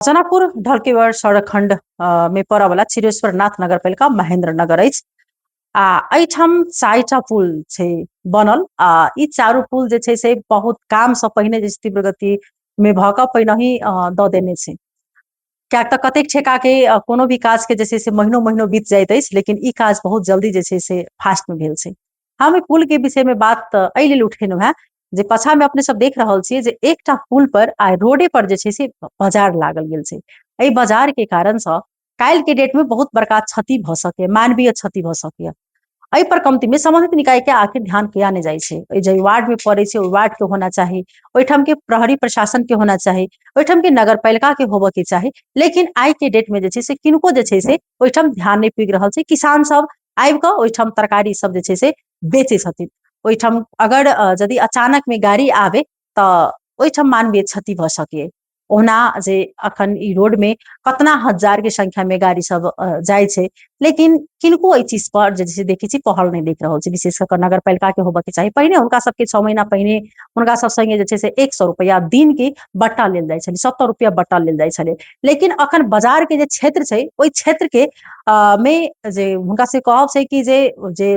जनकपुर ढल्केवर सड़क खंड में पड़ऽ वाला क्षीरेश्वर नाथ नगरपालिका महेंद्र नगर अछि आ एहिठाम 4टा पुल छै बनल आ ई चारू पुल जे छै से बहुत काम से पहिने जे तीव्र गति में भऽ कऽ पहिनहि दऽ देने छै, कियाक तऽ कतेक ठेका के कोनो भी काज के जे छै से महीनो महीनो बीत जाइत अछि, लेकिन ई काज बहुत जल्दी जे छै से फास्ट में भेल छै। हम ई पुल के विषय में बात एहि लेल उठेलहुँ हेँ जे पाछा में अपने सब देख रहल छियै जे एकटा पुल पर आ रोडे पर जे छै से बाजार लागल गेल छै। एहि बाजार के कारण से काल्हि के डेट में बहुत बड़का क्षति भऽ सकैए, मानवीय क्षति भऽ सकैए। एहि पर कमती में संबंधित निकाय के आखिर ध्यान किया नहि जाइ छै? एहि जे वार्ड में पड़ै छै ओहि वार्ड के होना चाही, ओहिठाम के प्रहरी प्रशासन के होना चाही, ओहिठाम के नगरपालिका के होबऽ के चाही, लेकिन आइ के डेट में जे छै से किनको जे छै से ओहिठाम ध्यान नहि पुगि रहल छै। किसान सब आबि कऽ ओहिठाम तरकारी सब जे छै से बेचै छथिन। ओहिठाम अगर यदि अचानक में गाड़ी आबे तऽ ओहिठाम मानवीय क्षति भऽ सकैए। ओना जे अखन ई रोड में कतना हजार के संख्या में गाड़ी सब जाइ छै, लेकिन किनको एहि चीज पर जे छै देखै छी पहल नहि देख रहल छै। विशेष कऽ नगरपालिका के होबऽ के चाही। पहिने हुनका सबके 6 महीना पहिने हुनका सब संगे जे छै से 100 रुपया दिन के बट्टा लेल जाइ छलै, 70 रुपया बट्टा लेल जाइ छलै, लेकिन अखन बाजार के जे क्षेत्र छै ओहि क्षेत्र के में जे हुनका से कहब छै कि जे जे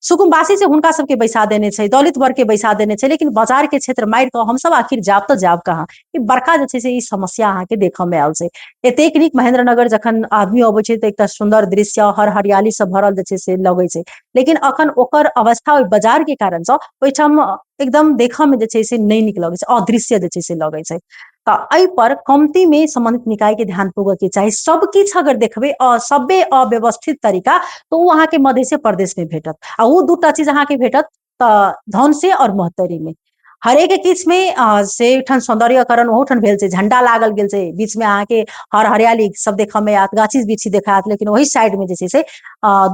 सुकुम्बासी छै हुनका सबके बैसा देने छै, दलित वर्ग के बैसा देने छै, लेकिन बाजार के क्षेत्र मारि कऽ हमसब आखिर जाब तऽ जाब कहाँ? ई बड़का जे छै से ई समस्या अहाँके देखऽ मे आयल छै। एतेक नीक महेंद्र नगर जखन आदमी अबै छै तऽ एकटा सुन्दर दृश्य हर हरियाली से भरल जे छै से लगै छै, लेकिन अखन ओकर अवस्था ओहि बाजार के कारण से ओहिठाम एकदम देखऽ मे जे छै से नहि नीक लगै छै, अदृश्य जे छै से लगै छै। तऽ एहि पर कमती में संबंधित निकाय के ध्यान पुगऽ के चाही। सब किछु अगर देखबै सबे अव्यवस्थित तरीका तऽ ओ अहाँके मधेशे प्रदेश में भेटत, आ ओ दूटा चीज अहाँके भेटत तऽ धनसे और महोत्तरी में। हरेक किछु में से एहिठाम सौंदर्यकरण ओहूठाम भेल छै, झंडा लागल गेल छै, बीच में अहाँके हर हरियाली सब देखऽ में आयत, गाछी वृक्षी देखायत, लेकिन ओहि साइड में जे छै से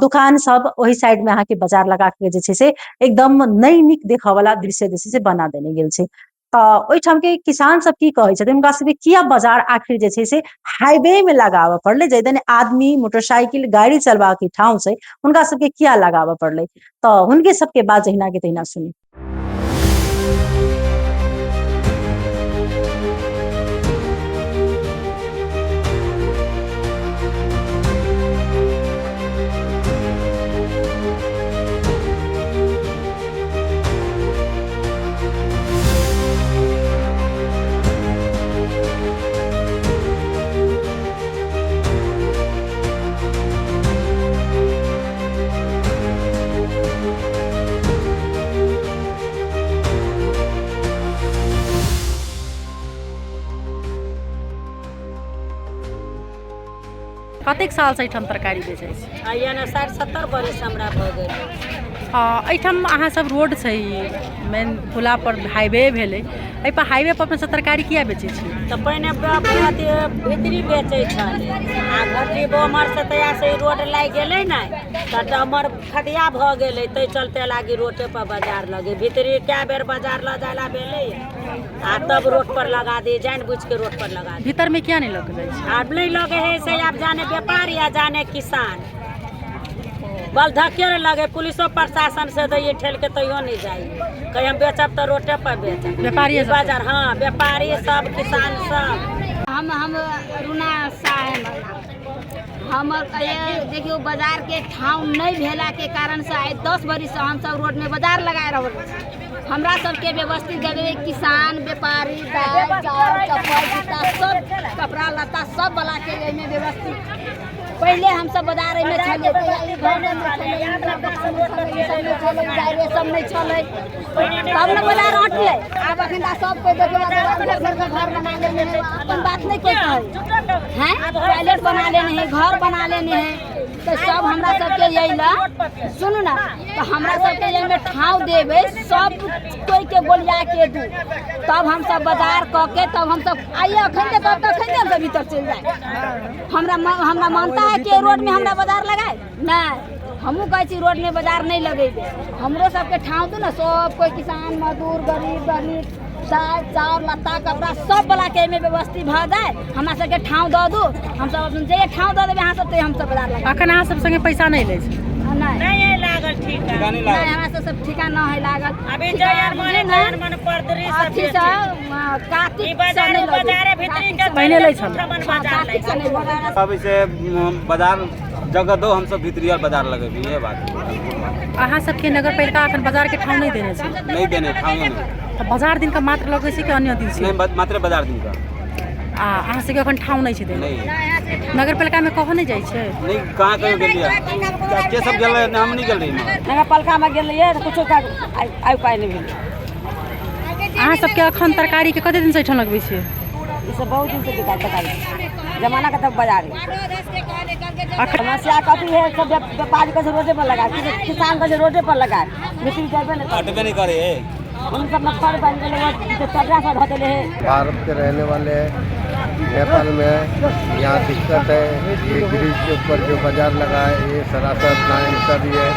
दुकान सब ओहि साइड में अहाँके बाजार लगा के जे छै से एकदम नहि नीक देखऽ वाला दृश्य जे छै से बना देने गेल छै। तऽ ओहिठाम के किसान सब की कहै छथिन, हुनका सबके किया बाजार आखिर जे छै से हाईवे में लगाबऽ पड़लै, जाहि दने आदमी मोटरसाइकिल गाड़ी चलबाक ठाम छै, हुनका सबके किया लगाबऽ पड़लै? तऽ हुनके सबके बात जहिना के तहिना सुनी। कतेक साल से एहिठाम तरकारी बेचै छी? आइए ने 60-70 बरिस हमरा भऽ गेल। एहिठाम अहाँ सब रोड छै मेन पुला पर हाईवे भेलै, एहि पर हाईवे पर अपने सब तरकारी किया बेचै छी? तऽ पहिने अथी भीतरी बेचै छलै, आ घटी बोमर से तया से रोड लागि गेलै ने तऽ हमर खदिया भऽ गेलै, ताहि चलते लागी रोडे पर बाजार लगे। भीतरी कए बेर बाजार लऽ जाय ला भेलै आ तब रोड पर लगा दी, जानि बुझि के रोड पर लगा दी। भीतर में किया नहीं लग जाइ छै? आब नहीं लगे है से आब जाने व्यापारी या जाने किसान, बल धक्के ने लगे, पुलिसो प्रशासन से दैये ठेल के तैयो नहीं जाइए, कहीं हम बेचब तऽ रोडे पर बेचब। व्यापारी सब? बाजार, हाँ, व्यापारी सब, किसान सब। हम अरुणा साह है हमर नाम। हमर देखियौ बाजार के ठाव नहीं भेला के कारण से आइ 10 बरिस से हम सब रोड में बाजार लगा रहल छी। हमरा सबके व्यवस्थित जगह किसान व्यापारी दाल चाउर चप्पल जूता सब कपड़ा लत्ता सब वाला के एहिमे व्यवस्थित। पहले हम सब बाजार एहिमे छलियै, तहिया ई घर नहि छलै, ई दोकान नहि छलै, ई सब नहि छलै, डायरे सब नहि छलै, तब ने बाजार अटलै। आब अखन तऽ सब कोइ देखियौ घर बना लेने है, अपन बात नहि कोइ कहै हैं, टॉयलेट बना लेने है, घर बना लेने है, तऽ सब हमरा सबके यही ला सुनू ना, तऽ हमरा सबके एहिमे ठाव देबै, सब कोइ के गोलिया के दू, तब हम सब बाजार कऽ के तब हम सब आइए अखन के तब तखन हम सब भीतर चलि जाए। हमरा मानता है कि रोड में हमरा बाजार लगाए नहीं, हमहूँ कहै छी रोड में बाजार नहीं लगेबै, हमरो सबके ठाव दू ना, सब कोइ किसान मजदूर गरीब गरीब दालि चाउर लत्ता कपड़ा सब वाला के एहिमे व्यवस्थित भऽ जाए, हमरा सबके ठाव दऽ दू, हम सब अपन जे ठाव दऽ देबै अहाँ सब ते हम सब बाजार लगा। अखन अहाँ सब संगे पैसा नहीं लै छै? नहीं। नहीं ला लागल ठीका। नहि, हमरा सब सब ठीका न है लागल। अभी ठीका जय बुझलियै मन ने, मन परदरी सब अथी बेचै। सँ ई कातिक सँ बाजार नहि लगै। बाजारे भीतरी के पहिने लै छल। ठमन बाजार कातिक सँ नहि लगै। अब इसे बाजार जगह दो, हम सब भीतरी और बाजार लगेबी, ये बात अहाँ सबके नगर पालिका अखन बाजार के ठाउँ नहि देने छै? नहीं देने ठाउँ नहीं। तऽ बाजार दिन का मात्र लगै छै कि अन्य दिन छै? नहीं, मात्र बाजार दिन का। आ अहाँ सबके अखन ठाउँ नहि छै देने? नहीं। नगर पालिका मे कहो नहि जाइ छै? नहीं, कहाँ कहीं गेलियै, के सब गेल रहे, हम नहीं गेल रही। नगर पालिका में गेलियै तऽ कुछो आइ उपाय नहि भेलै। अहाँ सबके अखन तरकारी के कते दिन से एहिठाम लगबै छियै? ई सब बहुत दिन से बिकाय तरकारी जमाना के तब बाजार है। अखन समस्या कथी है? सब व्यापारी कहै छै रोडे पर लगाए, किसान कहै छै रोडे पर लगाए, मिस्त्री जाबे नहि करे। अटबे नहीं करे। उन सब में फर बन गेलै, चदरा सब धऽ देले है। भारत के रहने वाले हैं, नेपाल में है। यहाँ दिक्कत है, ये ब्रिज के ऊपर जो बाजार लगा है ये सरासर नाइंसाफी है।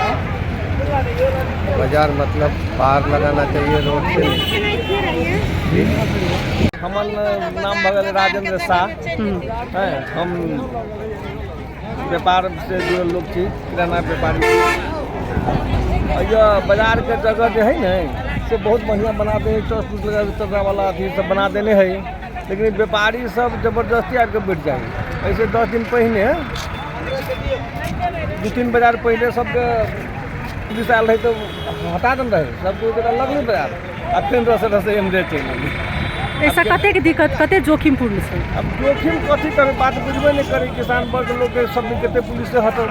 बाजार मतलब बाहर लगाना चाहिए, रोड से नहीं। हमर नाम भऽ गेल राजेंद्र शाह है। हम व्यापार से जुड़ल लोग छी, किराना व्यापारी छी। यह बाजारके जगह जे है ने से बहुत बढ़िआँ बना दे, टस पुस लगा चदरा वाला अथी सब बना देने है, लेकिन व्यापारी सब जबरदस्ती आबि कऽ बैठ जाइ है। ऐसे 10 दिन पहिने, 2-3 बाजार पहिले सबके पुलिस आयल रहै तऽ हटा देने रहै सबके। ओकरा लगलै बाजार आ फेर रसे रसे एम्हरे चलि गेलै। एहिसँ कतेक दिक्कत, कतेक जोखिमपूर्ण छै? अब जोखिम कथी करै, बात बुझबे नहि करै किसान वर्ग लोकके। सब कते पुलिस से हटल,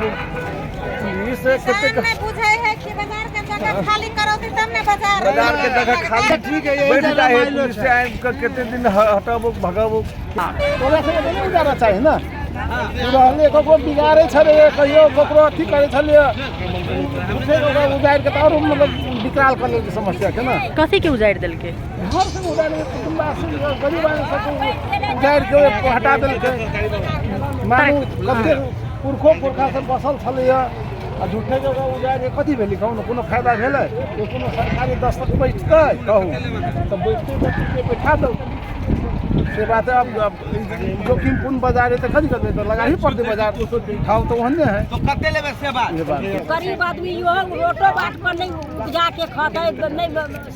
पुलिस से कते बुझै है कि बाजार के जगह खाली करौती तब ने बाजार। बाजार के जगह खाली ठीक है, बैठ जाइ है पुलिस से आबि कऽ, कते दिन हटबो भगाबो। ओकरा सबके नहि उजारऽ चाही ने। रहले ककरो बिगाड़ै छलै, कहियो ककरो अथी करै छलियै, ओकरा उजाड़ि कऽ तऽ आरो मतलब विकराल कऽ लेलकै समस्याके ने। कथी के उजाड़ि देलकै? घर सब उजाड़ि, कुटुम्बासी गरीब आदमी सबके उजाड़ि कऽ हटा देलकै। मानू कते पुरखो पुरखा सब बसल छलैया आ झूठेके ओकरा उजाड़ि कऽ कथी भेलै कहू ने? कोनो फायदा भेलै? कोनो सरकारी दस्तक बैठतै कहू तऽ? बैठतै तऽ बैठा दौ, से बात है। अब जोखिमपूर्ण बाजार है तऽ कथी करबै? तऽ लगा ही पड़तै बाजार, ठाव तऽ ओहने है। तो कते लेबै से बात। ये बात है। गरीब आदमी इहो रोटो बाट पर नहि उपजा के खतै, नहि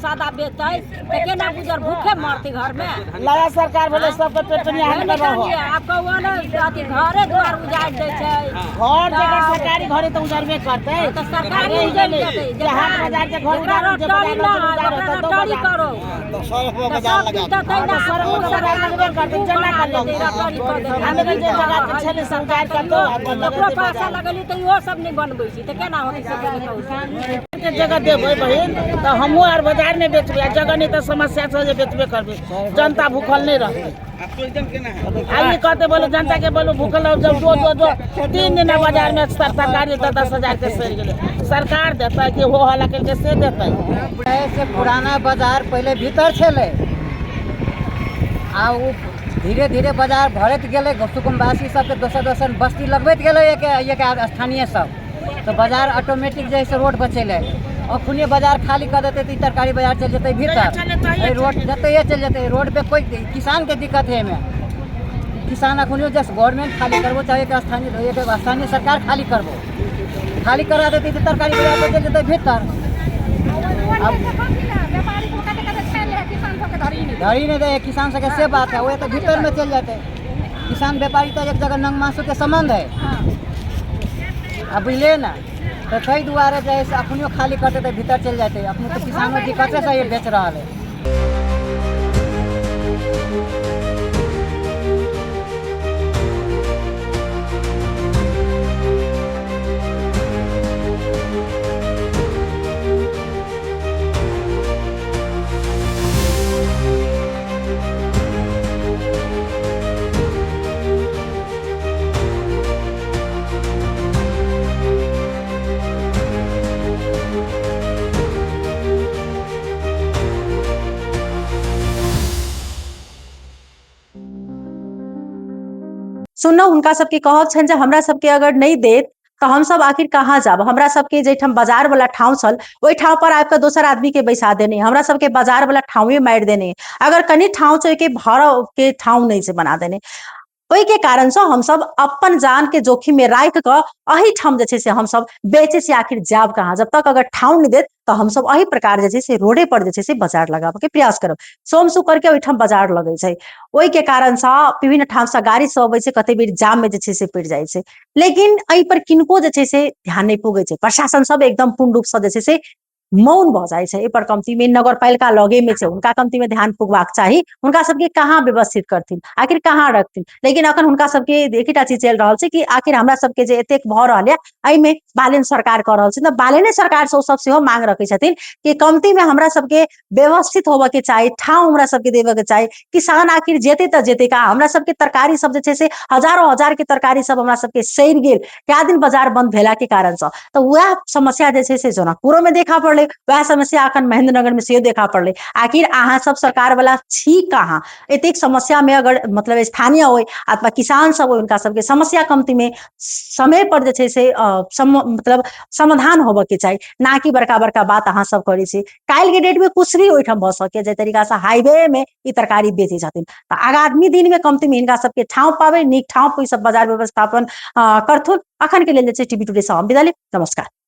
सादा बेचतै तऽ केना गुजर? भूखे मरतै घरमे। नया सरकार भेलै, सबके पेट नहि निकालियै। आब कौआ ने अथी घरे द्वार उजाड़ि दै छै। घर जकर सरकारी घरे तऽ उजरबे करतै। तऽ सरकारी उजाड़ि देतै। जे हाट बाजार के घर जेकरा उजाड़ू, जे रोटरी बाजार ना उजाड़ू, ओकरा तऽ दो रोटरी बाजार। करो तऽ तऽ सब दिन देतै ना। सड़क पर बाजार लगबे करतै, केना बना करतै? देतै, रोटरी कऽ देतै। हमे जे जगह के छलै से उजाड़ि कऽ दो, आ ककरो लगेतै पैसा बाजार। लगेली तऽ इहो सब नहि बनबै छै तऽ केना होतै से पहिले कहू। के जगह देबै बहिन तऽ हमहूँ आर बाजारमे बेचबै, आ जगह नहि तऽ समस्या छै जे बेचबे करबै। जनता भूखल नहि रहतै। आइ कहते बोलो जनता के, बोलो भूखल रहो। जब दो दो दो 3 दिन बाजार में तरकारी 10-10 हजार के सड़ि गेलै। सरकार देतै कि हो हल्ला केलकै से देतै? से पुराना बाजार पहिले भीतर छलै आ ओ धीरे धीरे बाजार भरैत गेलै। सुकुम्बासी सबके दोसर दोसर बस्ती लगबैत गेलै एक एक स्थानीय सब, तऽ बाजार ऑटोमेटिक जे है से रोड पर चलि आयल। अखुने बाजार खाली कऽ देतै तऽ ई तरकारी बाजार चलि जेतै भीतर। एहि रोड जतैये चलि जेतै रोड पे। कोइ किसानके दिक्कत है एहिमे? किसान अखुनियो जस्ट गवर्नमेंट खाली करबो चाहे एक स्थानीय सरकार खाली करबो, खाली करा देतै तऽ तरकारी बाजार पर चलि जेतै भीतर। अब धरी नहीं दे किसान सबके, से बात है। वो तो भीतर में चल जाते। किसान व्यापारी तो एक जगह नंग मासू के संबंध है अब, बुझलिए ना? तो ताहि दुआरे जे है से अखनियो खाली करते तऽ भीतर चलि जाते। अपने तो किसानो दिक्कते से ये बेच रहल है। सुनलहुँ, हुनका सबके कहब छनि जे हमरा सबके अगर नहि देत तऽ हमसब आखिर कहाँ जाब? हमरा सबके जाहिठाम बाजार वाला ठाउँ छल, ओहि ठाउँ पर आबि कऽ दोसर आदमी के बैसा देने, हमरा सबके बाजार वाला ठाउँए मारि देने। अगर कनि ठाउँ छै, ओहिके भरऽ के ठाउँ नहि छै बना देने। ओहिके कारणसँ हमसब अपन जान के जोखिम में राखि कऽ एहिठाम जे छै से हमसब बेचै छी। आखिर जायब कहाँ? जब तक अगर ठाउँ नहि देत तऽ हमसब एहि प्रकार जे छै से रोडे पर जे छै से बाजार लगाबऽ के प्रयास करब। सोम शुक्र के ओहिठाम बाजार लगै छै, ओहिके कारणसँ विभिन्न ठामसँ गाड़ी सब अबै छै, कते बेर जाम में जे छै से पड़ि जाइ छै, लेकिन एहि पर किनको जे छै से ध्यान नहि पुगै छै। प्रशासन सब एकदम पूर्ण रूपसँ जे छै से मौन भऽ जाइ छै। एहिपर कमतीमे नगरपालिका लगेमे छै, हुनका कमतीमे ध्यान पुगबाक चाही। हुनका सबके कहाँ व्यवस्थित करथिन, आखिर कहाँ रखथिन? लेकिन अखन हुनका सबके एकेटा चीज चलि रहल छै कि आखिर हमरा सबके जे एतेक भऽ रहल यऽ एहिमे बालेन सरकार कऽ रहल छै। तऽ बालेने सरकारसँ ओ सब सेहो मांग रखै छथिन कि कमतीमे हमरा सबके व्यवस्थित होबऽ के चाही, ठाउँ हमरा सबके देबऽ के चाही। किसान आखिर जेतै तऽ जेतै का? हमरा सबके तरकारी सब जे छै से हजारो हजार के तरकारी सब हमरा सबके सड़ि गेल कए दिन बाजार बंद भेला के कारणसँ। तऽ वएह समस्या जे छै से जनकपुरो में देखा पड़लै, वएह समस्या अखन महेंद्रनगर में सेहो देखा पड़लै। आखिर अहाँ सब सरकार वाला छी कहाँ? एतेक समस्या में अगर मतलब स्थानीय होइ अथवा किसान सब होइ, हुनका सबके समस्या कमती में समय पर जे छै से मतलब समाधान होबऽ के चाही, ना कि बड़का बड़का बात अहाँ सब करै छी। काल्हि के डेट में कुछ भी ओहिठाम भऽ सकैए, जाहि तरीका से हाईवे में ई तरकारी बेचै छथिन। तऽ आगामी दिन में कमती में हिनका सबके ठाउँ पाबै, नीक ठाउँ पर ई सब बाजार व्यवस्थापन करथुन। अखन के लेल जे छै टीवी टुडे से हम विदा लेब। नमस्कार।